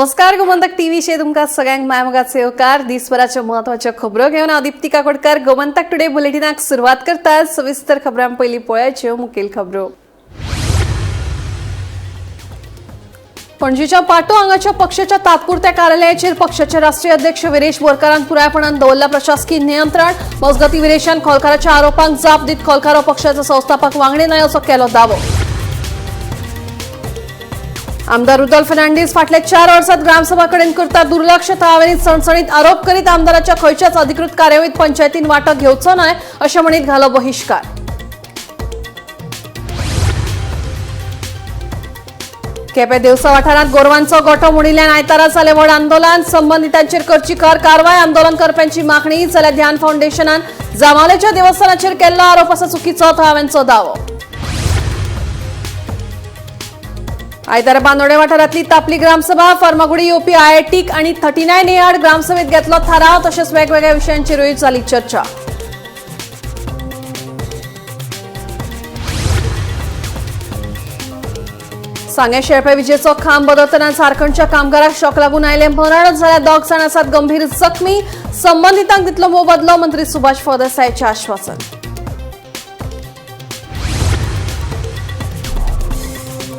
नमस्कार, गोमंतक टीव्हीचेर तुमकां सगळ्यांक मायमोगाचे येवकार. दिसभराच्यो म्हत्वाच्यो खबरो घेवन हांव दीप्ती काकोडकर गोमंतक टुडे बुलेटिनाक सुरवात करता. सविस्तर खबरां पयलीं पळयाच्यो मुखेल खबरो. पणजीच्या पाटो हांगाच्या पक्षाच्या तात्पुरत्या कार्यालयाचेर पक्षाचे राष्ट्रीय अध्यक्ष विरेश बोरकारान पुरायपणान दवरला प्रशासकीय नियंत्रण. मजगती विरेशान खोलकाराच्या आरोपांक जाप दीत खोलकार हो पक्षाचो संस्थापक वांगडी न्हय असो केलो दावो. आमदार रुदोल्फ फर्नांडीस फाटल्या 4 वर्सात ग्रामसभा कडेन करता दुर्लक्ष. थळाव्यांनी सणसणीत आरोप करीत आमदाराच्या खंयच्याच अधिकृत कार्यावळीत पंचायतीन वांटो घेवचो न्हय अशें म्हणीत घालो बहिश्कार. केपें देवसा वाठारांत गोरवांचो गोठो मोडिल्ल्यान आयतारा जालें व्हड आंदोलन. संबंदितांचेर करची खर कारवाय. आंदोलन करप्यांची मागणी. जाल्यार ध्यान फावंडेशनान जामावलेच्या देवस्थानाचेर केल्लो आरोप आसा चुकीचो, थळाव्यांचो दावो. आयतारा बांदोडे वाठारांतली तापली ग्रामसभा. फर्मागुडी येवपी आयआयटीक आनी 39A आड ग्रामसभेत घेतलो थाराव. तशेंच वेगवेगळ्या विशयांचेरूय जाली चर्चा. सांगें शेळपे विजेचो खांब बदलतना झारखंडच्या कामगाराक शॉक लागून आयले मरण. जाल्यार 2 जाण आसात गंभीर जखमी. संबंदितांक दितलो मोबदलो, मंत्री सुभाष फळदेसायाचें आश्वासन.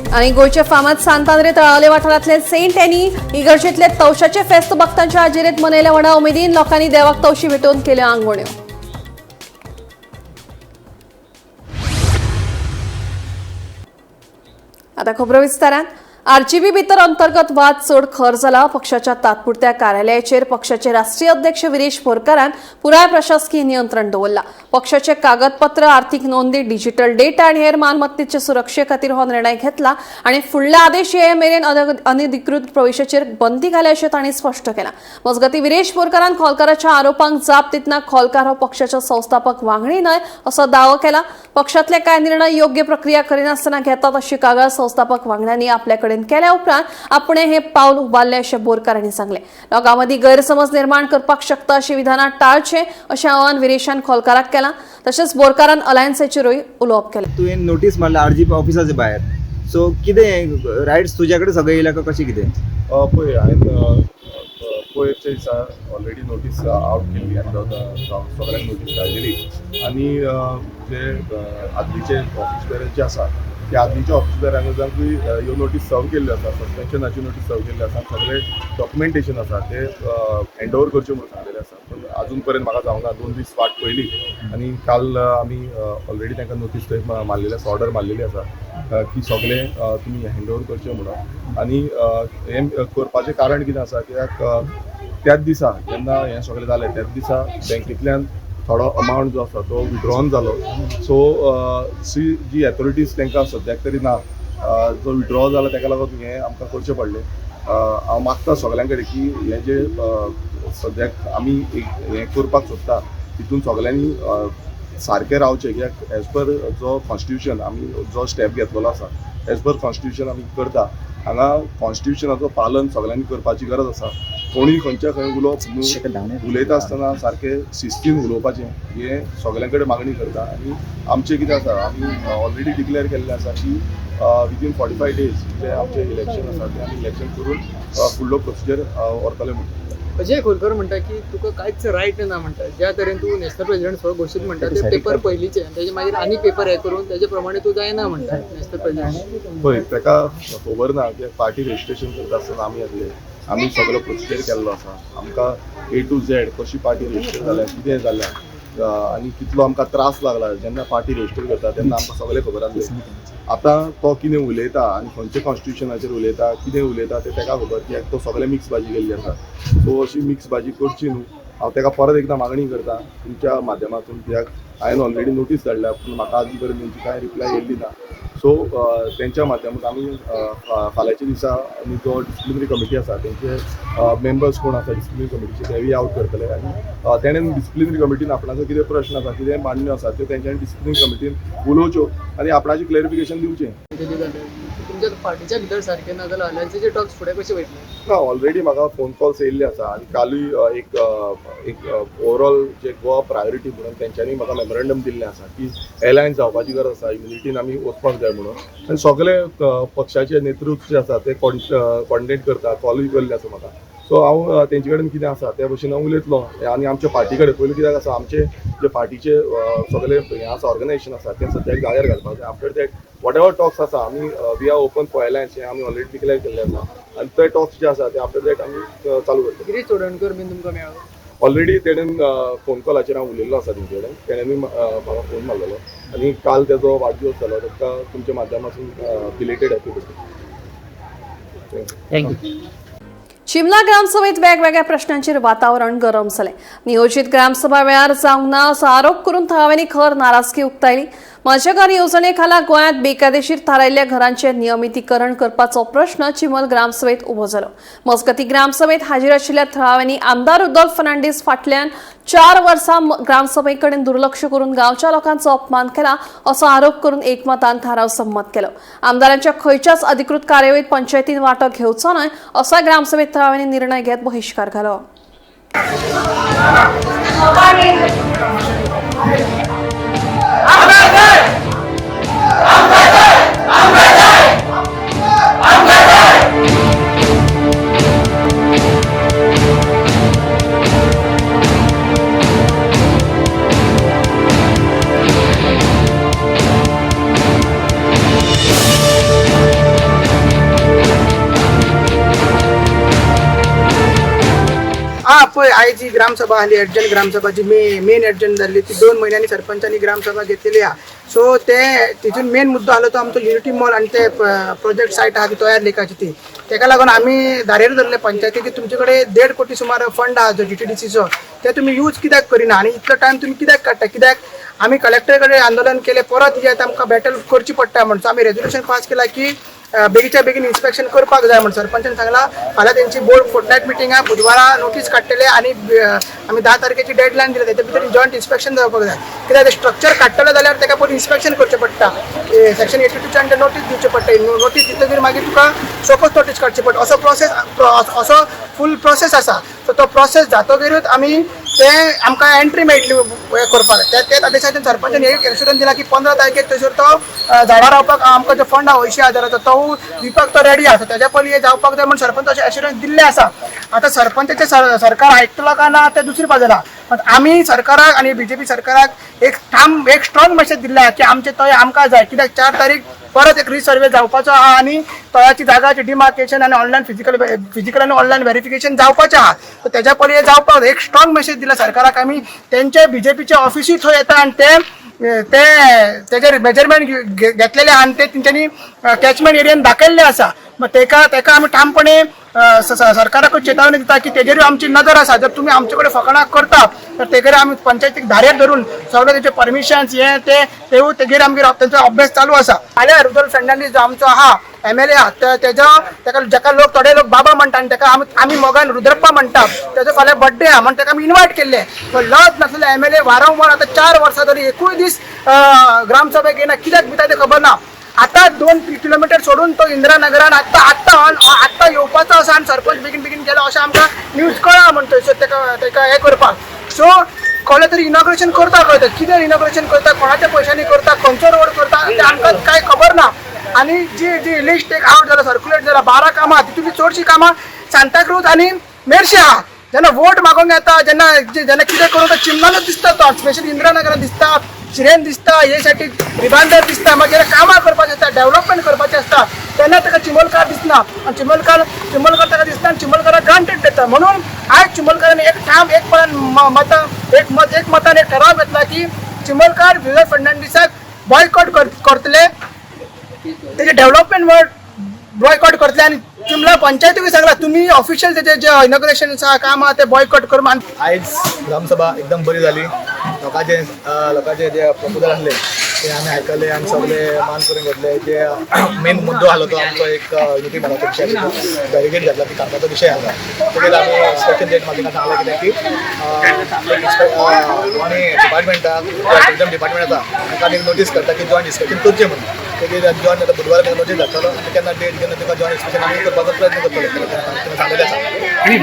आनी गोंयचे फामाद सांतांद्रे तळावले वाठारांतले सेंट एनी इगर्जेंतले तवशाचे फेस्त भक्तांच्या हाजेरीत मनयले व्हडा उमेदीन. लोकांनी देवाक तवशी भेटोवन केल्यो आंगवण्यो. आता खबरो विस्तारान. आरजीपी भितर अंतर्गत वाद चड खर जाला. पक्षाच्या तात्पुरत्या कार्यालयाचेर पक्षाचे राष्ट्रीय अध्यक्ष विरेश बोरकारान पुराय प्रशासकीय नियंत्रण दवरला. पक्षाचे कागदपत्र, आर्थिक नोंदी, डिजिटल डेटा आनी हेर मालमत्तेचे सुरक्षे खातीर हो निर्णय घेतला आनी फुडले आदेश ये मेरेन अनधिकृत प्रवेशाचेर बंदी घाल्या अशें तांणी स्पश्ट केलां. मजगतीं विरेश बोरकारान खोलकाराच्या आरोपांक जाप दितना खोलकार हो पक्षाचो संस्थापक वांगडी न्हय असो दावो केला. पक्षातले कांय निर्णय योग्य प्रक्रिया करिनासतना घेतात अशी कागाळ संस्थापक वांगड्यांनी आपल्या कडेन केल्या उपरांत आपणे हे पावल उबारले अशें बोरकार हांणी सांगलें. लोकां मदीं गैरसमज निर्माण करपाक शकता अशी विधानां टाळचें अशें आवाहन विरेशान खोलकाराक केलां. तशेंच बोरकारान अलायन्साचेरूय उलोवप केलें. तुवें नोटीस मारला आरजीपी ऑफिसाचे भायर, सो कितें रायट्स तुज्या कडेन सगळे येयला काय कशें कितें? पळय, हांवें पयरच्या दिसा ऑलरेडी नोटीस आवट केल्ली आनी सगळ्यांक नोटीस धाडलेली आनी जे आदलीचे ऑफिस बेरर जे आसा ते आदलीच्या ऑफिस बेरांकूय ह्यो नोटीस सर्व केल्ल्यो आसा. सस्पेन्शनाची नोटीस सर्व केल्ली आसा. सगळे डॉक्युमेंटेशन आसा ते हँड ओवर करचे म्हणून सांगलेले आसा, पूण अजून पर्यंत म्हाका जावंक ना. 2 दीस वाट पळयली आनी काल आमी ऑलरेडी तांकां नोटीस थंय मारलेली आसा, ऑर्डर मारलेली आसा की सगळे तुमी हँड ओवर करचे म्हणून. आनी हें करपाचें कारण कितें आसा, कित्याक त्याच दिसा जेन्ना हें सगळें जालें त्याच दिसा बँकेंतल्यान थोडो अमावंट जो आसा तो विड्रॉन जालो. सो सी जी अथॉरिटीज तांकां सद्याक तरी ना, जो विड्रॉ जाला ताका लागून हें आमकां करचें पडलें. हांव मागता सगळ्यां कडेन की हें जें सद्याक आमी एक हें करपाक सोदता तितून सगळ्यांनी सारकें रावचें, कित्याक एज पर जो कॉन्स्टिट्युशन आमी जो स्टेप घेतलेलो आसा एज पर कॉन्स्टिट्युशन आमी करता. हांगा कॉन्स्टिट्युशनाचो पालन सगळ्यांनी करपाची गरज आसा. कोणूय खंयच्या खंय उलोवप न्हू, उलयता आसतना सारकें शिस्तीन उलोवपाचें हें सगळ्यां कडेन मागणी करता. आनी आमचें कितें आसा, आमी ऑलरेडी डिक्लेअर केल्लें आसा की विदीन 45 डेज जे आमचें इलेक्शन आसा तें आमी इलेक्शन करून फुडलो प्रोसिजर व्हरतले म्हणून. अजय खोलकर म्हणटा की तुका कांयच रायट ना म्हणटा. ज्या तरेन तूं नॅशनल प्रेसिडेंट स्वता घोशीत म्हणटा ते पेपर पयलींचे आनी तेजे मागीर आनी पेपर हे करून तेजे प्रमाणे तूं जायना म्हणटा नॅशनल प्रेसिडेंट. पळय, ताका खबर ना की पार्टी रजिस्ट्रेशन करता आसतना आमी आसले, आमी सगळो प्रोसिजर केल्लो आसा. आमकां ए टू झेड कशी पार्टी रजिस्टर जाल्या, कितें जाल्या आनी कितलो आमकां त्रास लागला जेन्ना पार्टी रजिस्टर करता तेन्ना आमकां सगळें खबर आसलें. आतां तो कितें उलयता आनी खंयच्या कॉन्स्टिट्युशनाचेर उलयता, कितें उलयता तें ताका खबर, कित्याक तो सगळें मिक्स भाजी केल्ली आसा. सो अशी मिक्स भाजी करची न्हू. हांव ताका परत एकदां मागणी करता तुमच्या माध्यमातून, कित्याक हांवें ऑलरेडी नोटीस धाडल्या पूण म्हाका आजून पर्यंत तेंची कांय रिप्लाय येयल्ली ना. सो तेंच्या माध्यमांत आमी फाल्यांच्या दिसा आमी जो डिसिप्लिनरी कमिटी आसा तेंचे मेंबर्स कोण आसा डिसिप्लिनरी कमिटीचे तेवूय आवट करतले आनी तेणें डिसिप्लिनरी कमिटीन आपणाचो कितें प्रश्न आसा, कितें मांडण्यो आसा त्यो तेंच्यांनी डिसिप्लिनरी कमिटीन उलोवच्यो आनी आपणाचें क्लॅरिफिकेशन दिवचें. तुमच्या पार्टीच्या भितर सारकें ना जाल्यार अलायन्सीचे टॉक्स फुडें कशे वयतले? ना, ऑलरेडी म्हाका फोन कॉल्स येयल्ले आसा आनी कालूय एक एक ओवरऑल जे गोवा प्रायोरिटी म्हणून तेंच्यांनी म्हाका मेमोरंडम दिल्लें आसा की एलायन्स जावपाची गरज आसा, युनिटीन आमी वचपाक जाय म्हणून. आनी सगळे पक्षाचे नेतृत्व जे आसा ते कॉन्टेक्ट करता, कॉलूय केल्ले आसा म्हाका. सो हांव तेंचे कडेन कितें आसा त्या भशेन हांव उलयतलो. आनी आमच्या पार्टी कडेन पयलीं कित्याक आसा, आमचे जे पार्टीचे सगळे हें आसा, ऑर्गनायजेशन आसा, तें सद्याक जाग्यार घालपाक जाय. After that whatever talks आसा, आमी we are open for alliance हें आमी ऑलरेडी डिक्लेअर केल्लें आसा. आनी ते टॉक्स जे आसा ते आफ्टर that आमी चालू करतले. गिरीश चोडणकर बीन तुमकां मेळ्ळो? ऑलरेडी तेणेन फोन कॉलाचेर हांव उलयल्लो आसा तेंचे कडेन. तेणेनूय म्हाका फोन मारलेलो आनी काल तेजो वाडदिवस जालो, ताका तुमच्या माध्यमातून belated happy birthday. Thank you. Shimla ग्रामसभेत वेगवेगळ्या प्रश्नांचेर वातावरण गरम जालें. नियोजित ग्रामसभा वेळार जावंक ना असो आरोप करून थळाव्यांनी खर नाराजकी उक्तायली. म्हजें घर येवजणे खाला गोंयांत बेकायदेशीर थारायल्ल्या घरांचें नियमितीकरण करपाचो प्रश्न चिमल ग्रामसभेत उबो जालो. मजगतीं ग्रामसभेत हाजीर आशिल्ल्या थळाव्यांनी आमदार रुदोल्फ फर्नांडीस फाटल्यान 4 वर्सां ग्रामसभे कडेन दुर्लक्ष करून गांवच्या लोकांचो अपमान केला असो आरोप करून एकमतान थाराव संमत केलो. आमदारांच्या खंयच्याच अधिकृत कार्यावळीत पंचायतीन वांटो घेवचो न्हय असो ग्रामसभेत थळाव्यांनी निर्णय घेत बहिश्कार घालो. हा पळय आयज जी ग्रामसभा आसली, अर्जंट ग्रामसभा जी मेन अर्जंट जाल्ली ती 2 म्हयन्यांनी सरपंचांनी ग्रामसभा घेतलेली आहा. सो ते तितून मेन मुद्दो आसलो तो आमचो युनिटी मॉल आनी ते प्रोजेक्ट सायट आहा ती तयार लेखाची ती. तेका लागून आमी धारेर धरले पंचायती की तुमचे कडेन 1.5 कोटी सुमार फंड आहा जो GTDCचो, ते तुमी यूज कित्याक करिना आनी इतलो टायम तुमी कित्याक काडटा? कित्याक आमी कलेक्टर कडेन आंदोलन केलें, परत जे आमकां बॅटल करची पडटा म्हण. सो आमी रेजोल्युशन पास केला की बेगीच्या बेगीन इन्स्पेक्शन करपाक जाय म्हण सरपंचान सांगला. फाल्यां तेंची बोर्ड फोर्टनायट मिटींग आहा, बुधवारा नोटीस काडटले आनी आमी 10 तारखेची डेडलायन दिल्या, तेच्या भितर जॉयंट इन्स्पेक्शन जावपाक जाय. कित्याक ते स्ट्रक्चर काडटले जाल्यार तेका पयलीं इन्स्पेक्शन करचें पडटा, सेक्शन 82 अंडर नोटीस दिवचें पडटा. नोटीस दितकीर मागीर तुका शोकॉज नोटीस काडची पडटा. असो प्रोसेस, असो फूल प्रोसेस आसा. सो तो प्रोसेस जातकीरूच आमी ते आमकां एंट्री मेळटली हें करपाक. त्या आदेशाचेर सरपंचान एक एश्युरन्स दिला की 15 तारखेक थंयसर तो झाडां रावपाक आमकां जो फंड आहा 80,000चो तो दिवपाक तो रेडी आसा. तेज्या पयलीं हें जावपाक जाय म्हण सरपंच अशें एश्युरन्स दिल्लें आसा. आतां सरपंचाचें सरकार आयकतलो काय ना तें दुसरी बाजून आहा. पण आमी सरकाराक आनी बीजेपी सरकाराक एक ठाम, एक स्ट्रॉंग मेसेज दिल्ले आहा की आमचें तळें आमकां जाय. कित्याक 4 तारीख परत एक रिसर्वे जावपाचो आहा आनी तळ्याची जागाची डिमार्केशन आनी ऑनलायन फिजिकल आनी ऑनलायन व्हेरिफिकेशन जावपाचें आहा. सो तेज्या पयलीं हें जावपाक एक स्ट्रॉंग मेसेज दिला सरकाराक. आमी तेंचे बीजेपीचे ऑफिसूय थंय येता आनी ते ते तेजेर मेजरमेंट घेतलेले आहा आनी ते तेंच्यांनी कॅचमेंट एरियान दाखयल्ले आसा. मग तेका आमी ठामपणे सरकाराकूच चेतावणी दिता की तेजेरूय आमची नदर आसा. जर तुमी आमचे कडेन फकाणां करता तर तेजेर आमी पंचायतीक धारेर धरून सगळे तेजे परमिशन्स हे ते तेवूय तेजेर आमगेर तेंचो अभ्यास चालू आसा. फाल्यां रुदोल्फ फर्नांडीस जो आमचो आहा MLA आहा, तेजो तेका जेका लोक थोडे लोक बाबा म्हणटा आनी तेका आमी मोगान रुद्रप्पा म्हणटा, तेजो फाल्यां बड्डे आहा म्हण तेका आमी इनवायट केल्ले. लज नासलेले MLA वारंवार आतां 4 वर्सां जाली एकूय दीस ग्रामसभेक येना, कित्याक भिता तें खबर ना. आतां 2 किलोमिटर सोडून तो इंदिरा नगरान आत्तां आत्तां आत्तां येवपाचो आसा आनी सरपंच बेगीन बेगीन गेलो अशें आमकां न्यूज कळ्ळा म्हण थंयसर तेका तेका हें करपाक. सो कोणें तरी इनॉग्रेशन करता खंय, तर कितें इनॉग्रेशन करता, कोणाच्या पयशांनी करता, खंयचो रोड करता तें आमकां कांय खबर ना. आनी जी जी लिस्ट एक आवट जाला, सर्कुलेट जाला 12 कामां, तितूंतलीं चडशीं कामां सांताक्रूज आनी मेर्शे आहा. जेन्ना वोट मागोवंक येता जेन्ना जेन्ना कितें करूं तो चिमणानूच दिसता, तो स्पेशली इंदिरा नगरान दिसता, शिरेन दिसता, हे साठी रिबांदर दिसता. मागीर कामां करपाचें आसता, डेवलपमेंट करपाचें आसता तेन्ना ताका चिमोलकार दिसना आनी चिमोलकार ताका दिसना आनी चिमोलकाराक ग्रांटेड दिता. म्हणून आयज चिमोलकारान एक ठाम एकपणान मतां एक मतान एक ठराव घेतला की चिमोलकार रुदोल्फ फर्नांडीसाक बॉयकॉट करतले, तेजे डेवलपमेंट वर्ड बॉयकॉट करतले. आनी चिमला पंचायतीकूय सांगला तुमी ऑफिशियल तेजे जे इनॉग्रेशन काम आहा ते बॉयकॉट करून. आयज ग्रामसभा एकदम बरी जाली. लोकांचे जे प्रपोजल आसले ते आमी आयकले आनी सगळे मान करून घेतले. जे मेन मुद्दो आसलो तो आमचो एक युनिटी मॉलाचो विशय आसलो, बॅरिगेड घातला ती काडपाचो विशय आसा. तेजेर आमी इन्स्पेक्शन डेट मागीर सांगलें कितें की आनी डिपार्टमेंटाक, टुरिजम डिपार्टमेंट आसा ताका एक नोटीस करता की जॉयंट इन्स्पेक्शन करचें म्हणून. तेजेर जॉईन जाता बुधवारा ताका नोटीस धाडटलो आनी केन्ना डेट केन्ना ताका जॉईन इन्स्पेक्शन आमी करपाचो प्रयत्न करतले सांगलेलें आसा. आणि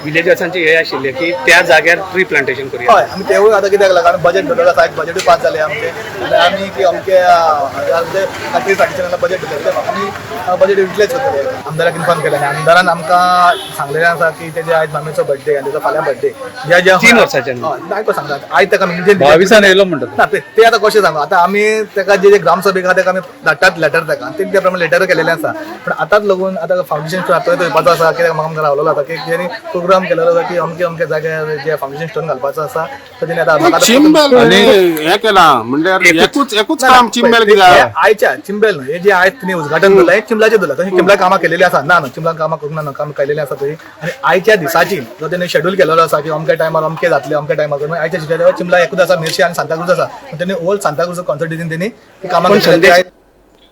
विलेजर्सांचे हे आशिल्ले की त्या जाग्यार ट्री प्लांटेशन करूया. हय, आमी तेवूय आतां कित्याक लागून आमी बजेट दिलेलो आसा, बजेटूय पास जालें आमचें आनी आमी की अमके ट्री प्लांटेशनाक बजेट दिलें आमी बजेट युटिलायज करतले. आमदाराक इन्फॉर्म केलें आनी आमदारान आमकां सांगलेलें आसा की तेजे आयज मामीचो बर्थडे आनी तेजो फाल्यां बर्थडे ज्या ज्या 3 वर्सांचे हय, आयको सांगता आयज ताका म्हणजे 22 येयलो म्हणटा. ना ते आतां कशें सांगू, आतां आमी ताका जे जे ग्रामसभेक आहा ताका आमी धाडटात लेटर ताका, ते त्या प्रमाणे लेटर केलेलें आसा. पूण आतांच लागून आतां फावंडेशन स्टोन आतां थंय आसा कित्याक म्हाका रावलेलो आतां की तेणी प्रोग्राम केलेलो आसा की अमके अमके जाग्यार जे फावंडेशन स्टोन घालपाचो आसा तो तेणी आतां चिंबल हे केला म्हणल्यार एकूच काम चिंबेल कित्याक आयच्या चिंबेल न्हू, हे जे आयज तिणे उद्घाटन केलां हें चिंबलाचें दिलां, तशें चिंबला कामां केलेलीं आसा. ना ना चिंबलान कामां करूंक ना, ना काम केलेलीं आसा थंय. आनी आयच्या दिसाची जो तेणी शेड्यूल केलेलो आसा की अमक्या टायमार अमके जातले अमक्या टायमार, आयच्या दिसाचेर चिंबला एकूच आसा, मिरशी आनी सांताक्रूज आसा. तेणी ओल्ड सांताक्रूज कॉन्सर्टेशन तेणी कामां केलेली.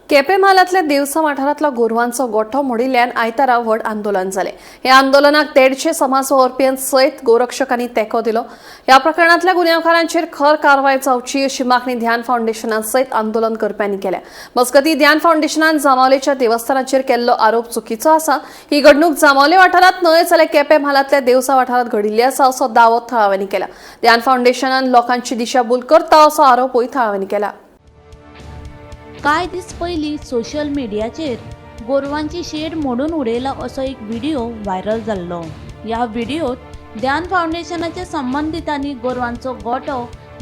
केपें म्हालांतल्या देवसा वाठारांतलो गोरवांचो गोठो मोडिल्ल्यान आयतारा व्हड आंदोलन जालें. ह्या आंदोलनाक 150 समाज वावुरप्यां सयत गोरक्षकांनी तेंको दिलो. ह्या प्रकरणांतल्या गुन्यांवकारांचेर खर कारवाय जावची अशी मागणी ध्यान फावंडेशना सयत आंदोलन करप्यांनी केल्या. मजगतीं ध्यान फावंडेशनान जांबावलेच्या देवस्थानाचेर केल्लो आरोप चुकीचो आसा. ही घडणूक जांबावले वाठारांत न्हय जाल्यार केपें म्हालांतल्या देवसा वाठारांत घडिल्ली आसा असो दावो थळाव्यांनी केला. ध्यान फावंडेशनान लोकांची दिशाभूल करता असो आरोपूय थळाव्यांनी केला. कांय दीस पयलीं सोशल मिडियाचेर गोरवांची शेड मोडून उडयला असो एक व्हिडिओ व्हायरल जाल्लो. ह्या व्हिडिओत ध्यान फावंडेशनाच्या संबंदितांनी गोरवांचो गोठो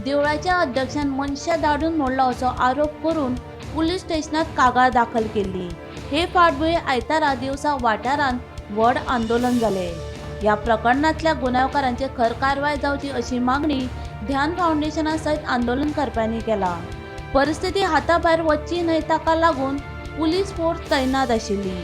देवळाच्या अध्यक्षान मनशां धाडून मोडला असो आरोप करून पुलीस स्टेशनात कागाळ दाखल केल्ली. हे फाटभुंयेर आयतारा दिवसा वाठारांत व्हड आंदोलन जालें. ह्या प्रकरणांतल्या गुन्यांवकारांचेर खर कारवाय जावची अशी मागणी ध्यान फावंडेशना सयत आंदोलन करप्यांनी केला. परिस्थिती हाताभायर वचची न्हय ताका लागून पुलीस फोर्स तैनात आशिल्ली.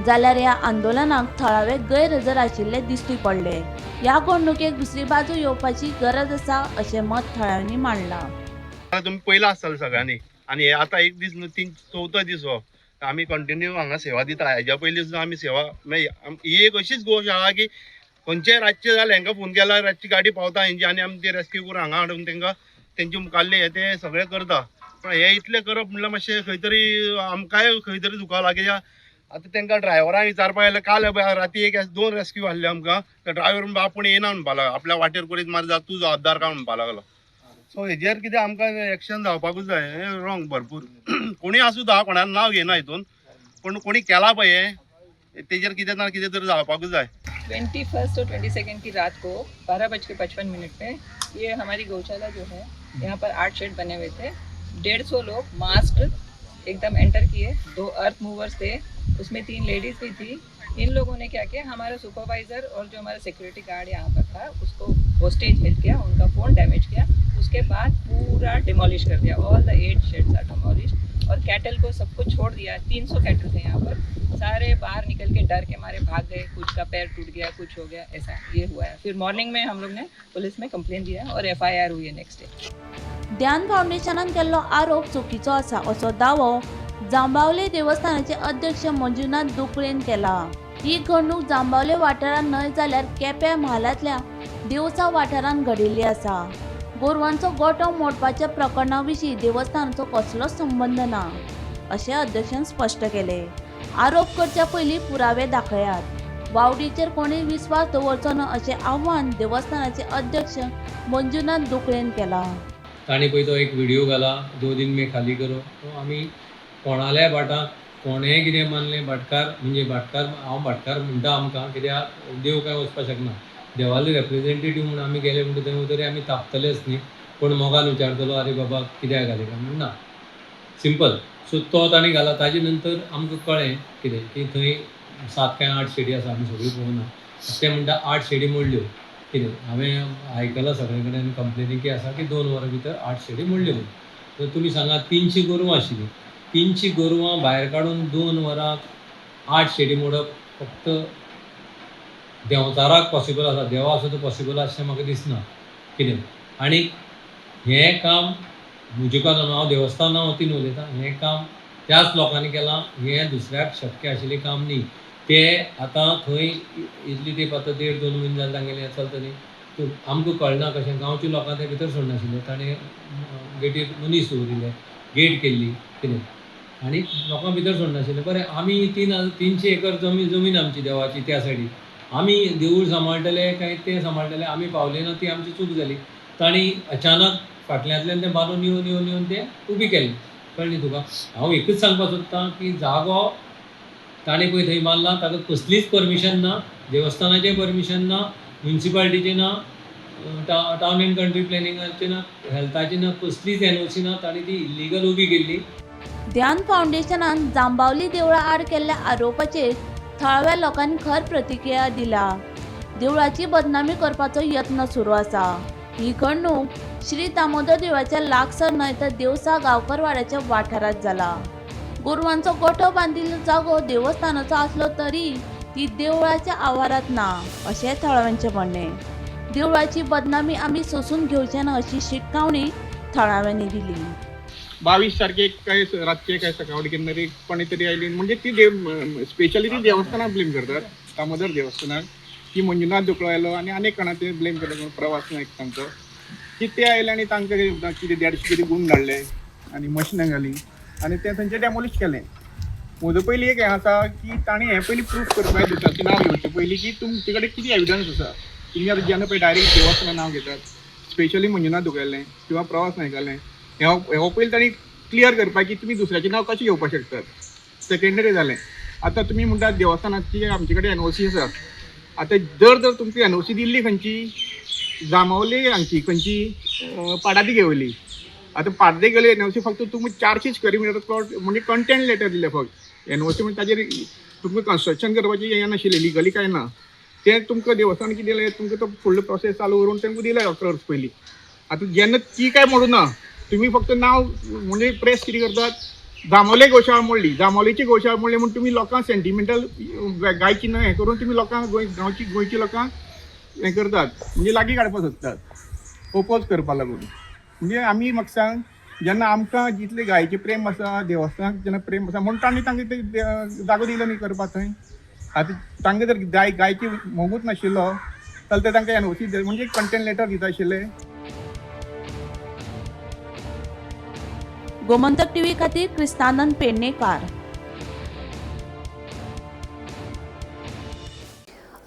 जाल्यार ह्या आंदोलनाक थळावे गैरहजर आशिल्ले दिश्टी पडले. ह्या घडणुकेक दुसरी बाजू येवपाची गरज आसा अशें मत थळाव्यांनी मांडलां. तुमी पयला आसतलें सगळ्यांनी आनी हे आतां एक दीस न्हू 3 चवथो दीस हो आमी कंटिन्यू हांगा सेवा दिता. हेज्या पयलीं सुद्दां आमी सेवा ही एक अशीच गोशाळा की खंयचेय रातचें जालें हांकां फोन केल्यार रातची गाडी पावता हेंची आनी आमी ती रेस्क्यू करून हांगा हाडून तांकां तेंचे मुखाल्ले हे ते सगळें करता. पण हे इतलें करप म्हणल्यार मातशें खंय तरी आमकांय खंय तरी दुखावला कित्याक आतां तांकां ड्रायव्हरांक विचारपा गेल्यार काल राती 1-2 रेस्क्यू आहले आमकां. त्या ड्रायव्हर म्हणपा आपूण येना म्हणपा लागलो, आपल्या वाटेर करीत मार जा तूं जबाबदार काय म्हणपा लागलो. सो हेजेर कितें आमकां एक्शन जावपाकूच जाय. हें रॉंग भरपूर कोणूय आसूं दा कोणाक नांव घेयना हितून, पूण कोणी केलां पळय हें तेजेर कितें ना कितें तरी जावपाकूच जाय. 21 और 22 की रात को 12:55 पे ये हमारी गौशाला जो है यहाँ पर 8 शेड बने हुए थे. 150 लोग मास्क एकदम एंटर किए, 2 अर्थ मूवर्स थे, उसमें 3 लेडीज़ भी थी. इन लोगों ने क्या किया, हमारा सुपरवाइज़र और जो हमारा सिक्योरिटी गार्ड यहाँ पर था उसको होस्टेज हेल्ड किया, उनका फ़ोन डैमेज किया, उसके बाद पूरा डिमोलिश कर दिया. All the 8 sheds are demolish और कैटल को सबको छोड़ दिया. 300 कैटल थे यहाँ पर, सारे बाहर निकल के डर के मारे भाग गए. कुछ का पैर टूट गया, कुछ हो गया, ऐसा ये हुआ है. फिर मॉर्निंग में हम लोग ने पुलिस में कंप्लेन दिया और FIR हुई है नेक्स्ट डे. ध्यान फावंडेशनान केल्लो आरोप चुकीचो आसा असो दावो जांबावले देवस्थानाचे अध्यक्ष मंजुनाथ दुकळेन केला. ही घडणूक जांबावले वाठारांत न्हय जाल्यार केप्यां म्हालांतल्या देवसा वाठारांत घडिल्ली आसा. गोरवांचो गोठो मोडपाच्या प्रकरणा विशीं देवस्थानाचो कसलोच संबंद ना अशें अध्यक्षान स्पश्ट केलें. आरोप करच्या पयलीं पुरावे दाखयात. वावडीचेर कोणूय विस्वास दवरचो ना अशें आव्हान देवस्थानाचे अध्यक्ष मंजुनाथ दुकळेन केलां. तांणी पळय तो एक व्हिडिओ घाला, 2 दिन में खाली करो. तो आमी कोणाल्या भाटाक कोणेंय कितें मानलें भाटकार म्हणजे भाटकार, हांव भाटकार म्हणटा आमकां कित्याक देव काय वचपाक शकना. देवाले रेप्रेजेंटेटीव म्हणून आमी गेले म्हणटा थंय तरी आमी तापतलेच न्ही, कोण मोगान विचारतलो अरे बाबा कित्याक घाले काय म्हण ना, सिंपल. सो तो ताणें घाला. ताजे नंतर आमकां कळ्ळें कितें की थंय 7 काय 8 शेडी आसा, आमी सगळ्यो पळोवना. ते म्हणटा 8 शेडी मोडल्यो. कितें हांवें आयकलां सगळे कडेन कंप्लेनी की आसा की 2 वरां भितर 8 शेडी मोडल्यो म्हणून. तर तुमी सांगा 300 गोरवां आशिल्लीं, 300 गोरवां भायर काडून 2 वरां 8 शेडी मोडप फक्त देंवचाराक पॉसिबल आसा, देवा सुद्दां पॉसिबल आसा अशें म्हाका दिसना कितें. आनी हें काम म्हजे कारण हांव देवस्थाना वतीन उलयतां, हें काम त्याच लोकांनी केलां, हें दुसऱ्याक शक्य आशिल्लें काम न्ही. ते आतां थंय इतली तेंप आतां 1.5-2 म्हयने जाले तांगेलें हें चलता न्ही, तर आमकां कळना कशें गांवच्या लोकांक ते भितर सोडनाशिल्ले, ताणें गेटीर मनीस दवरिल्ले, गेट केल्ली कितें. आनी लोकां भितर सोडनाशिल्ले. बरें, आमी 300 एकर जमीन आमची देवाची, त्या सायडीक आमी देवूळ सांबाळटले काय ते सांबाळटले, आमी पावले ना, ती आमची चूक जाली. तांणी अचानक फाटल्यांतल्यान तें बांदून येवन येवन येवन तें उबी केलें. कळ्ळें तुका? हांव एकूच सांगपाक सोदतां की जागो ताणें पळय थंय बांदला, ताका कसलीच परमिशन ना, देवस्थानाचें परमिशन ना, म्युनिसिपालिटीचें ना, टावन एंड कंट्री प्लॅनिंगाचें ना, हेल्थाचें ना, कसलीच एनओसी ना. ताणें ती इल्लिगल उबी केल्ली. ध्यान फावंडेशनान जांबावली देवळा आड केल्ल्या आरोपाचेर थळाव्या लोकांनी खर प्रतिक्रिया दिल्या. देवळाची बदनामी करपाचो यत्न सुरू आसा. ही घडणूक श्री दामोदर देवळाच्या लागसर न्हय तर देवसा गांवकरवाड्याच्या वाठारांत जाला. गोरवांचो गोठो बांदिल्लो जागो देवस्थानाचो आसलो तरी ती देवळाच्या आवारांत ना अशें थळाव्यांचें म्हणणें. देवळाची बदनामी आमी सोसून घेवचे ना अशी शिटकावणी थळाव्यांनी दिली. 22 तारखेक काय रातचे काय सकाळी केन्ना तरी कोणी तरी आयली, म्हणजे ती स्पेशली ती देवस्थानाक ब्लेम करतात, दामोदर देवस्थानाक, की मंजुनाथ धुकळो आयलो आनी अनेक कोणा ते ब्लेम करतात, प्रवास नायक तांचो, की ते आयले आनी तांकां कितें 150 कितें गूण धाडले आनी मशिनां घाली आनी तें थंयचें डेमोलिश केलें. म्हजो पयलीं एक हें आसा की ताणें हें पयलीं प्रूफ करपाक दुसऱ्याचें नांव घेवचें पयलीं की तुमचे कडेन कितें एविडन्स आसा. तुमी आतां जेन्ना पळय डायरेक्ट देवस्थाना नांव घेतात, स्पेशली मंजुनाथ धुकळेलें किंवा प्रवास नायकालें, हो पयलीं तांणी क्लियर करपाक की तुमी दुसऱ्याचें नांव कशें घेवपाक शकतात. सेकेंडरी जालें, आतां तुमी म्हणटात देवस्थानाची आमचे कडेन एनओसी आसा. आतां जर तुमकां एनओसी दिल्ली खंयची, जांबावली हांगची खंयची पाडादी घेवली, आतां पाडदे गेले एनओसी फक्त तुमी 400 स्क्वेअर मिटर प्लॉट म्हणजे कंटेंट लेटर दिलें फक्त. एनओसी म्हणजे ताजेर तुमकां कन्स्ट्रक्शन करपाची हें नाशिल्लें, लिगली कांय ना. तें तुमकां देवस्थान कितें दिलें, तुमकां तो फुडलो प्रोसेस चालू करून तांकां दिलें 11 वर्स पयलीं. आतां जेन्ना ती काय म्हणूं ना, तुमी फक्त नांव म्हणजे प्रेस कितें करतात, जांबावले गोशाळा मोडली, जांबावलेची गोशाळा मोडली म्हूण तुमी लोकांक सेंटिमेंटल गायची न्हय हें करून तुमी लोकांक गांवची गोंयची लोकांक हें करतात, म्हणजे लागीं काडपाक सोदतात, ओपोज करपा लागून. म्हणजे आमी म्हाका सांग, जेन्ना आमकां जितलें गायचें प्रेम आसा, देवस्थानाक जेन्ना प्रेम आसा, म्हूण तांणी तांकां ते जागो दिलो न्ही करपाक थंय. आतां तांकां जर गायची मोगूच नाशिल्लो जाल्यार ते तांकां एनओसी म्हणजे कंटेंट लेटर दिता आशिल्ले. गोमंतक टीव्ही खातीर क्रिस्तानंद पेडणेकार.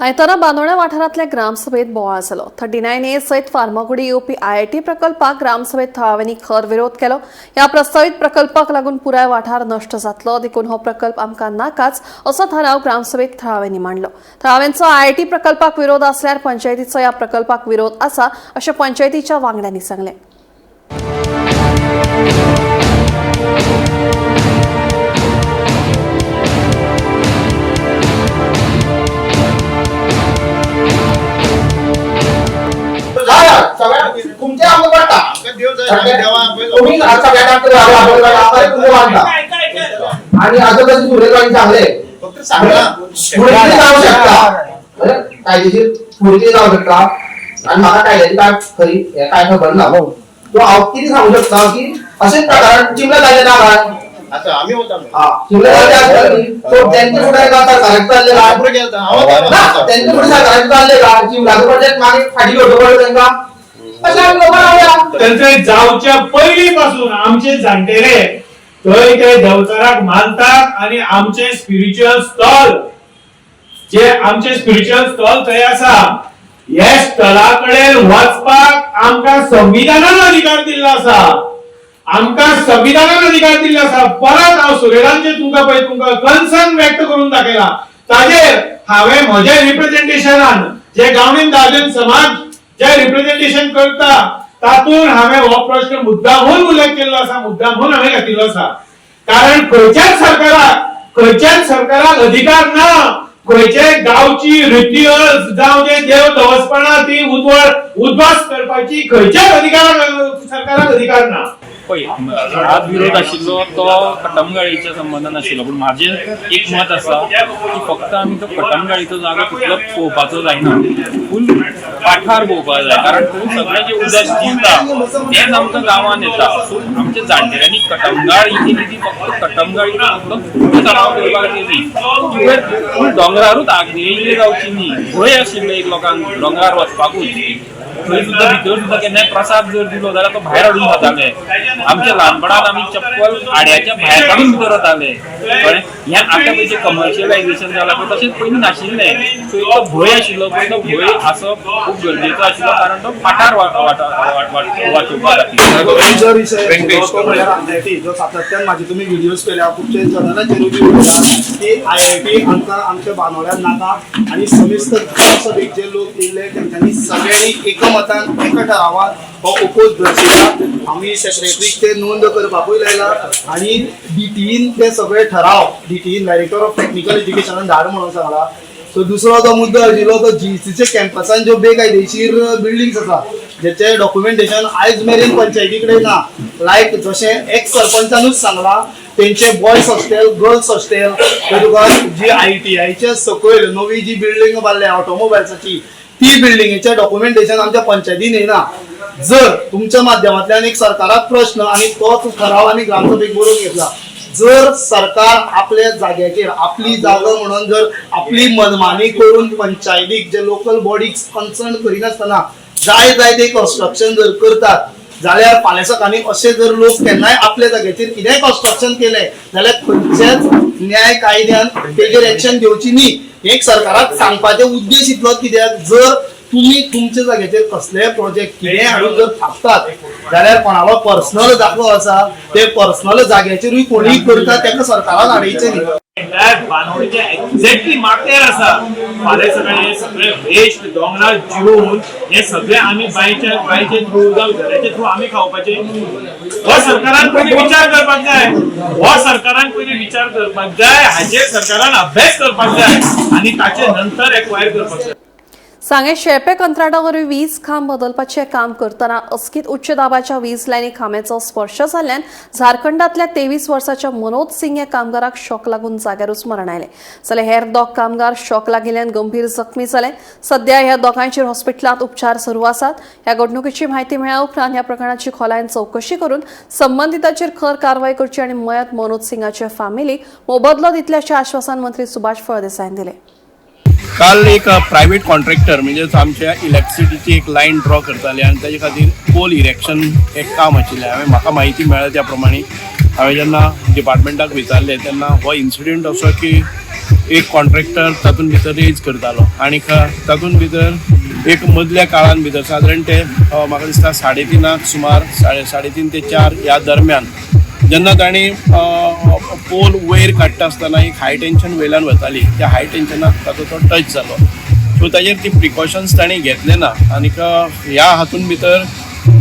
आयतारा बांदोड्या वाठारांतल्या ग्रामसभेत बोवाळ जालो. 39A सयत फार्मागुडी येवपी आयआयटी प्रकल्पाक ग्रामसभेत थळाव्यांनी खर विरोध केलो. ह्या प्रस्तावीत प्रकल्पाक लागून पुराय वाठार नश्ट जातलो, देखून हो प्रकल्प आमकां नाकाच असो थाराव ग्रामसभेत थळाव्यांनी मांडलो. थळाव्यांचो आयआयटी प्रकल्पाक विरोध आसल्यार पंचायतीचो ह्या प्रकल्पाक विरोध आसा अशें पंचायतीच्या वांगड्यांनी सांगलें. तुमचे आमकां पडटा, तुमी सगळ्यांक आनी आजून कशें सुरेश सांगले फुडें जावं शकता, कायदेशीर फुडें जावं शकता आनी म्हाका कायद्याची काय खरी हें कांय खबर ना. सो हांव कितें सांगूं शकता की अशेंच प्रकारान चिमला जालें ना काय, चिमला जालें आसतलें न्ही, सो तेंचे फुडें सरकाराक चल्लें ना, तेंचे फुडें सरकाराक चल्लें ना, चिमलाचो प्रोजेक्ट मागीर फाटीं घेवचो पडलो तेंकां. थंय जावच्या पयलीं पासून आमचे जाणटेले थंय ते देवचाराक मानतात आनी आमचे स्पिरिच्युअल स्थल जे आमचे स्पिरिच्युअल स्थल थंय आसा, हे स्थला कडेन वचपाक आमकां संविधानान अधिकार दिल्लो आसा, आमकां संविधानान अधिकार दिल्लो आसा. परत हांव सुरेलांचे तुमकां पळय तुमकां कन्सर्न व्यक्त करून दाखयला. ताजेर हांवें म्हज्या रिप्रेझेंटेशनान जे गांवडीन दादन समाज जे रिप्रेझेंटेशन करता तातूंत हांवें हो प्रश्न मुद्दामून उल्लेख केल्लो आसा, मुद्दामून हांवें घातिल्लो आसा. कारण खंयच्याच सरकाराक अधिकार ना खंयचे गांवची रिच्युअल्स जावं जे देव दवसपणां ती उद्वास करपाची खंयच्याच अधिकाराक सरकाराक अधिकार ना. पळय, आज विरोध आशिल्लो तो कटमगाळीच्या संबंदान आशिल्लो, पूण म्हाजें एक मत आसा की फक्त आमी तो कटमगाळीचो जागो तितलो पळोवपाचो जायना, फूल पाठार पळोवपाक जाय, कारण थंय सगळें जें उदक जिरता तेंच आमकां गांवांत येता. सो आमच्या जाणटेल्यांनी कटमगाळ ही केली ती फक्त कटमगाळी फक्त तलाव करपाक केली, ती फूल दोंगरारूच आग्नेय जावची न्ही, भंय आशिल्लो एक लोकांक दोंगरार वचपाकूच. थंय सुद्दां भितर सुद्दां केन्नाय प्रसाद जर दिलो जाल्यार तो भायर हाडून खाताले. आमच्या ल्हानपणांत आमी चप्पल आड्याच्या भायर काडून भितर वताले. कळ्ळें? हें आतां पळय जें कमर्शियलायझेशन जालां पळय तशेंच पयलीं नाशिल्लें. सो इतलो भंय आशिल्लो, पूण तो भंय आसप खूब गरजेचो आशिल्लो, कारण तो पाठार वाचोवपा खातीर. जो सातत्यान माझे तुम्ही व्हिडिओज केल्या खुबशे जनांचेरूय बी उलयला की आयआयटी आमकां आमच्या बांदोड्यान नाका आनी समिस्त ग्रामसभेक जे लोक येयले तेंच्यांनी सगळ्यांनी एकमतान एका ठरावान हो ओपोज दर्शयला. आमी सेक्रेटरीक ते नोंद करपाकूय लायला आनी डीटीईन ते सगळे ठराव डीटीईन डायरेक्टर ऑफ टेक्निकल एज्युकेशनान धाड म्हणून सांगला. सो दुसरो जो मुद्दो आशिल्लो तो जीईसीच्या कॅम्पसान ज्यो बेकायदेशीर बिल्डिंग्स आसा जेचे डॉक्युमेंटेशन आयज मेरेन पंचायती कडेन ना. लायक जशें एक्स सरपंचानूच सांगला तेंचे बॉयज हॉस्टेल, गर्ल्स हॉस्टेल, तुका जी आयटीआयच्या सकयल नवी जी बिल्डींग बांदल्या ऑटोमोबायल्साची ती बिल्डिंगेचें डॉक्युमेंटेशन आमच्या पंचायतीन येना. जर तुमच्या माध्यमांतल्यान एक सरकाराक प्रश्न आनी तोच ठराव आमी ग्रामसभेक बरोवन घेतला, जर सरकार आपल्या जाग्याचेर आपली जागा म्हणून जर आपली मनमानी करून पंचायतीक जे लोकल बॉडीक कन्सर्न करिनासतना जाय जाय ते कन्स्ट्रक्शन जर करतात जाल्यार फाल्यां सकाळीं अशे जर लोक केन्नाय आपल्या जाग्याचेर कितेंय कन्स्ट्रक्शन केलें जाल्यार खंयच्याच न्याय कायद्यान तेजेर एक्शन घेवची न्ही. एक सरकाराक सांगपाचे उद्देश इतलोच कित्याक जर तुमी तुमच्या जाग्याचेर कसलेय प्रोजेक्ट कितेंय हाडून जर थापतात जाल्यार कोणालो पर्सनल जागो आसा ते पर्सनल जाग्याचेरूय कोणीय करता तेका सरकारान हाडयचें न्ही. बानवडीच्या एक्झॅक्टली माथ्यार आसा. फाल्यां सकाळीं हे सगळे वेस्ट दोंगरार जिवन हे सगळे आमी बांयचे थ्रू जावं झऱ्याचे थ्रू आमी खावपाचे. हो सरकारान पयलीं विचार करपाक जाय, हो सरकारान पयलीं विचार करपाक जाय, हाचेर सरकारान अभ्यास करपाक जाय आनी ताचे नंतर एक्वायर करपाक जाय. सांगें शेळपे कंत्राटा वरवीं वीज खांब बदलपाचें काम करतना अचकीत उच्च दाबाच्या वीज लायनी खांब्याचो स्पर्श जाल्ल्यान झारखंडांतल्या 23 वर्साच्या मनोज सिंग ह्या कामगाराक शॉक लागून जाग्यारूच मरण आयलें. जाल्यार हेर दोग कामगार शॉक लागिल्ल्यान गंभीर जखमी जाले. सध्या ह्या दोगांयचेर हॉस्पिटलांत उपचार सुरू आसात. ह्या घडणुकेची म्हायती मेळ्ळ्या उपरांत ह्या प्रकरणाची खोलायेन चवकशी करून संबंदितांचेर खर कारवाय करची आनी मयत मनोज सिंगाचे फॅमिलीक मोबदलो दितले अशें आश्वासन मंत्री सुभाष फळदेसायान दिलें. काल एक प्रायव्हेट कॉन्ट्रॅक्टर म्हणजेच आमच्या इलेक्ट्रिसिटीची एक लायन ड्रॉ करताले आनी ताजे खातीर पोल इरेक्शन एक काम आशिल्लें. हांवें म्हाका म्हायती मेळ्ळ्या त्या प्रमाणे हांवें जेन्ना डिपार्टमेंटाक विचारलें तेन्ना हो इन्सिडंट असो की एक कॉन्ट्रॅक्टर तातूंत भितर रेज करतालो आनी तातूंत भितर एक मदल्या काळान भितर सादारण ते म्हाका दिसता 3:30 सुमार 3:30 ते 4 ह्या दरम्यान जेन्ना तांणी पोल वयर काडटा आसतना एक हाय टेंशन वयल्यान वताली, त्या हाय टेंशनाक ताचो तो टच जालो. सो ताजेर ती प्रिकॉशन्स तांणी घेतले ना आनीक ह्या हातून भितर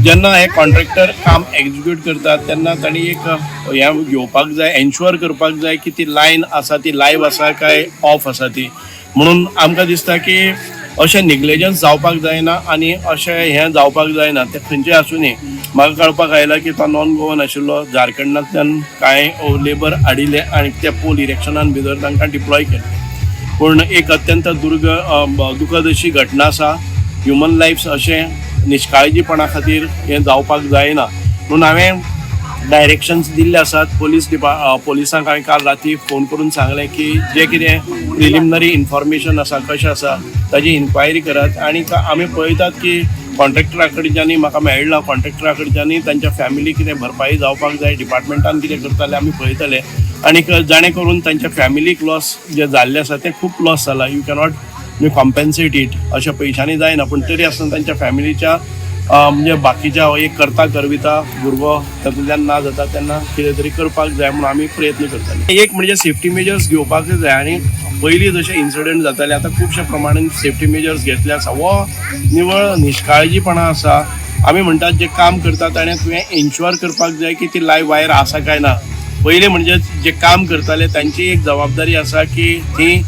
जेन्ना हे कॉन्ट्रॅक्टर काम एक्जिक्यूट करतात तेन्ना तांणी एक हें घेवपाक जाय, एन्श्युअर करपाक जाय की ती लायन आसा ती लायव्ह आसा काय ऑफ आसा ती. म्हणून आमकां दिसता की अशें निग्लेजन्स जावपाक जायना आनी अशें हें जावपाक जायना. तें खंयचें आसूं न्ही, म्हाका कळपाक आयलां की तो नॉन गोवन आशिल्लो, झारखंडांतल्यान कांय लेबर हाडिल्ले आनी त्या पोल इरेक्शनान भितर तांकां डिप्लॉय केले. पूण एक अत्यंत दुखद अशी घटना आसा. ह्युमन लायफ्स अशें निश्काळजीपणा खातीर हें जावपाक जायना म्हणून हांवें डायरेक्शन्स दिल्ले आसात. पोलिसांक हांवें काल राती फोन करून सांगलें की जें कितें प्रिलिमिनरी इन्फॉर्मेशन आसा कशें आसा ताजी इन्क्वायरी करात आनी आमी पळयतात की कॉन्ट्रॅक्टरा कडच्यानी म्हाका मेळ्ळा, कॉन्ट्रॅक्टरा कडच्यानी तांच्या फॅमिली कितें भरपाई जावपाक जाय, डिपार्टमेंटान कितें करताले आमी पळयतले आनीक जाणें करून तांच्या फॅमिलीक लॉस जे जाल्ले आसा ते खूब लॉस जाला, you cannot you compensate it अशा पयशांनी जायना, पूण तरी आसतना तांच्या फॅमिलीच्या म्हणजे बाकीच्या एक करता करविता भुरगो तातूंतल्यान ना जाता तेन्ना कितें तरी करपाक जाय म्हणून आमी प्रयत्न करताले. एक म्हणजे सेफ्टी मेजर्स घेवपाक जाय आनी पयलीं जशे इन्सिडंट जाताले आतां खुबश्या प्रमाणान सेफ्टी मेजर्स घेतले आसा. हो निवळ निश्काळजीपणा आसा. आमी म्हणटात जे काम करता ताणें तुवें एन्श्युअर करपाक जाय की ती लायव्ह वायर आसा काय ना. पयलीं म्हणजे जे काम करताले तांची एक जबाबदारी आसा की ती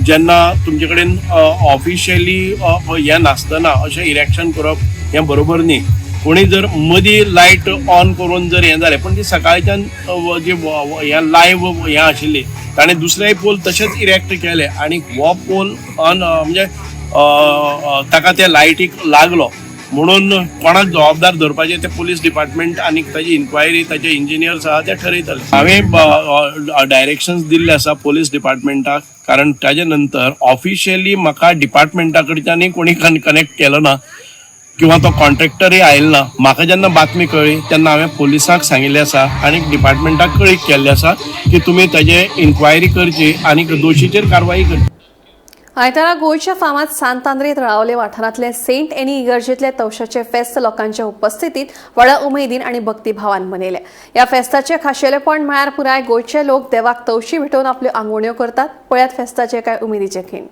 जेन्ना तुमचे कडेन ऑफिशियली हें नासतना अशें इरेक्शन करप हें बरोबर न्ही. कोणी जर मदीं लायट ऑन करून जर हें जालें, पूण ती सकाळच्यान जी हें लायव्ह हें आशिल्ली ताणें दुसरेय पोल तशेंच इरेक्ट केले आनी हो पोल ऑन म्हणजे ताका त्या लायटीक लागलो म्हणून कोणाक जबाबदार धरपाचें ते पोलीस डिपार्टमेंट आनी ताजी इन्क्वायरी ताजे इंजिनियर्स आहा ते ठरयतले. हांवें डायरेक्शन्स दिल्ले आसा पोलीस डिपार्टमेंटाक, कारण ताजे नंतर ऑफिशियली म्हाका डिपार्टमेंटा कडच्यानूय कोणी कनेक्ट केलो ना. किंवा तो कॉन्ट्रॅक्टरय आयलो ना. म्हाका जेन्ना बातमी कळ्ळी तेन्ना हांवें पोलिसांक सांगिल्लें आसा आनी डिपार्टमेंटाक कळीत केल्लें आसा की तुमी ताजे इन्क्वायरी करची आनी दोशीचेर कारवाई करची. आयतारा गोंयच्या फामाद सांत आंद्रे तळावले वाठारांतले सेंट एनी इगर्जेतले तवशाचे फेस्त लोकांच्या उपस्थितीत व्हडा उमेदीन आनी भक्तिभावान मनयले. ह्या फेस्ताचे खाशेलेपण म्हळ्यार पुराय गोंयचे लोक देवाक तवशी भेटोवन आपल्यो आंगवण्यो करतात. पळयात फेस्ताचे कांय उमेदीचे खीण.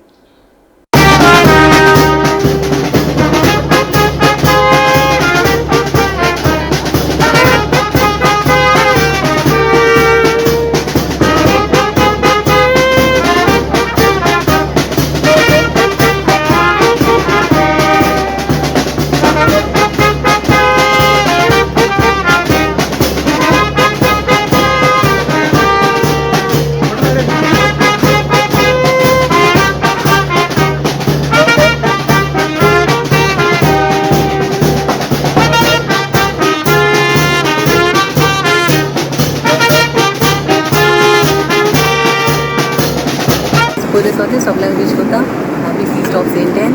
पयले सुवातेर सगल्यांक वीश करता happy feast of Saint Anne.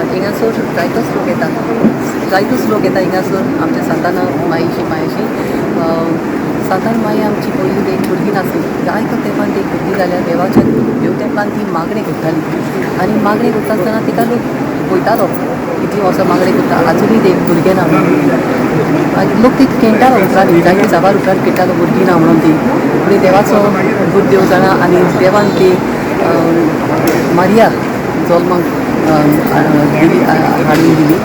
हिंगासर जायतोच लोक येता, जायतोच लोक येता हिंगासर आमच्या सांताना माईशी मायशी. सांतान माई आमची पयलीं एक भुरगीं नासली, जायतो तेंपान ती भुरगीं जाल्यार देवाच्या देव तेंपान ती मागणें करताली आनी मागणें करता आसतना तिका लोक पळयतालो इतलीं वर्सां मागणें करता आजुनूय ते भुरगें ना म्हणून आनी लोक ती खेळटालो उपरांत जायते साबार उपरांत खेळटालो भुरगीं ना म्हणून ती. पूण देवाचो देव जाणा आनी देवान ती मारिया जल्माक दिली हाडून दिली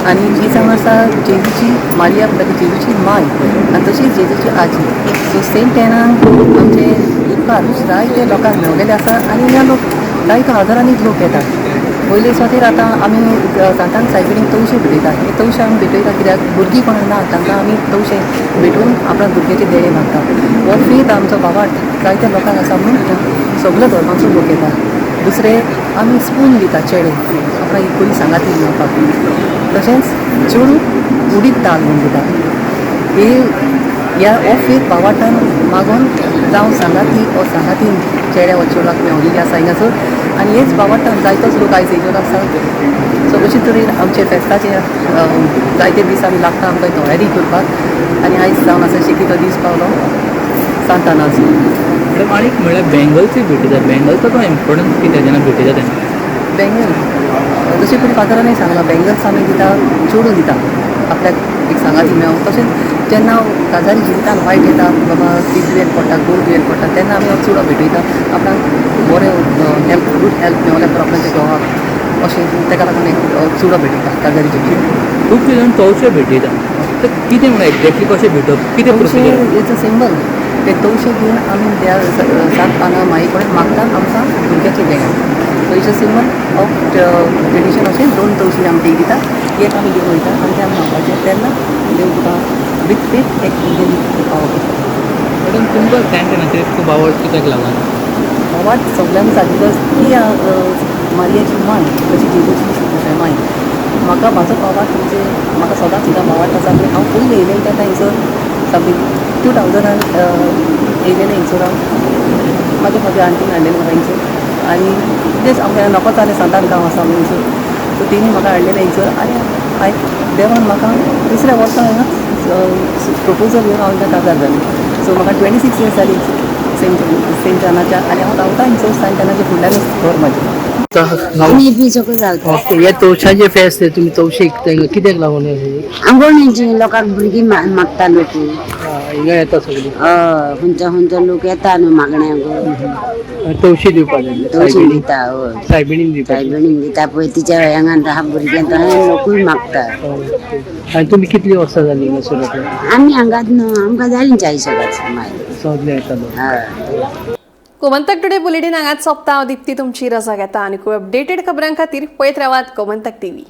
आनी ही जावन आसा जेजूची मारिया म्हणटा ती जेजूची माय आनी तशीच जेजूची आजी. सो सेंट एनाक आमचे उपकार जायते लोकांक मेवलेले आसा आनी ह्या लोक जायते हजारांनी लोक येतात. पयले सुवातेर आतां आमी सांतान सायबिणीक तवशे भेटयता. हे तवशे आमी भेटयता कित्याक भुरगीं कोण ना तांकां आमी तवशे भेटोवन आपल्या भुरग्याचे देणे मागता. हो फेथ आमचो भावार्थ जायत्या लोकांक आसा म्हणून सगळ्या धर्माचो लोक येता. दुसरें आमी स्पून दिता चेडे आपणाक एक बरी सांगाती मेळपाक. तशेंच चेडूं उडीद दाल म्हूण दिता. हे ह्या हो फेथ भावार्थान मागोन जावं सांगाती हो सांगाती चेड्या वा चेडवाक मेवलेली आसा हिंगासर आनी हेच भावार्थान जायतोच लोक आयज येयलो आसा. सो अशे तरेन आमचे फेस्ताचे जायते दीस आमी लागता आमकां तयारी करपाक आनी आयज जावन आसा शेकी तो दीस पावलो सांतानाचो. मॅडम आनी एक म्हळ्यार बँगल्सूय भेटयता, बँगल्सचो तो इम्पोर्टन्स कितें जेन्ना भेटयता तेन्ना? बँगल जशें पयलीं फादरानूय सांगलां बँगल्स आमी दिता चेडूं दिता आपल्याक एक सांगाती मेळोंक. तशेंच जेन्ना काजारी जिवितान वायट येता बाबा ती दुयेंत पडटा गोड दुयेंत पडटा तेन्ना आमी हो चुडो भेटयता आपणाक बरें हेल्प गुड हेल्प मेवल्या पुरो आपणाच्या घोवाक अशें ताका लागून एक चुडो भेटयता काजारी जिवितान. खूबशे जाण तवशे भेटयता तर कितें म्हणून एक्झॅक्टली कशें भेटप कितें प्रोसिजर? It's a symbol. ते तवशे घेवन आमी त्या सांत आना माई कडेन मागता आमकां भुरग्याचें देणें. So it's a symbol of tradition. अशें दोन तवशी आमी ते दिता एक आमी घेवन वयता आनी ते आमी मागपाचें तेन्ना देव तुका विथ फेथ एक भुरगें पावप. मॅडम तुमकां सेंट एनाचेर खूब आवड कित्याक लागून? आवड सगल्यांक जाता because ती मारियाची माय तशी जेजूची माय. म्हाका म्हाजो भावार्थ म्हणजे म्हाका सदांच सुद्दां भावार्थ आसा की हांव पयलीं येयलें तेन्ना हिंगसर सामकें 2000 येयलेलें हिंगसर हांव म्हाजे म्हज्या आंटीन हाडलेलें म्हाका हिंगसर आनी तेच आमकां नकोच जालें सांतान गांव आसा म्हणून हिंगसर. सो तेणी म्हाका हाडलेलें हिंगसर आनी हांवें देवान म्हाका दुसऱ्या वर्सा हांगा प्रपोजल घेवन हांव हिंगा काजार जालें. सो म्हाका 26 इयर्स जाली सेंट एनाच्या आनी हांव रावता हिंगसर सेंट एनाच्या फुडल्यानूच घर म्हाजें. ओके, हे तवशाचे फेस्त तुमी तवशे विकता कित्याक लागून? आंगवणीची लोकांक भुरगीं मागता लोक हिंगा येता सगळीं. हय, खंयचो खंयचो लोक येता न्हू मागण्याक तवशी दिवपाक तवशी दिता. हय, सायबिणीक दिता. सायबिणीक दिता पळय तिच्या हांगा आहा भुरगें तशें लोकूय मागता. आनी तुमी कितलीं वर्सां जालीं हिंगासर? आमी हांगाच न्हू आमकां जालीं 40 वर्सां मागीर सगळें येता लोक. हय. गोमंतक टुडे बुलेटीन हांगाच सोंपता. हांव दीप्ती तुमची रजा घेता आनी अपडेटेड खबरां खातीर पळयत रावात गोमंतक टीव्ही.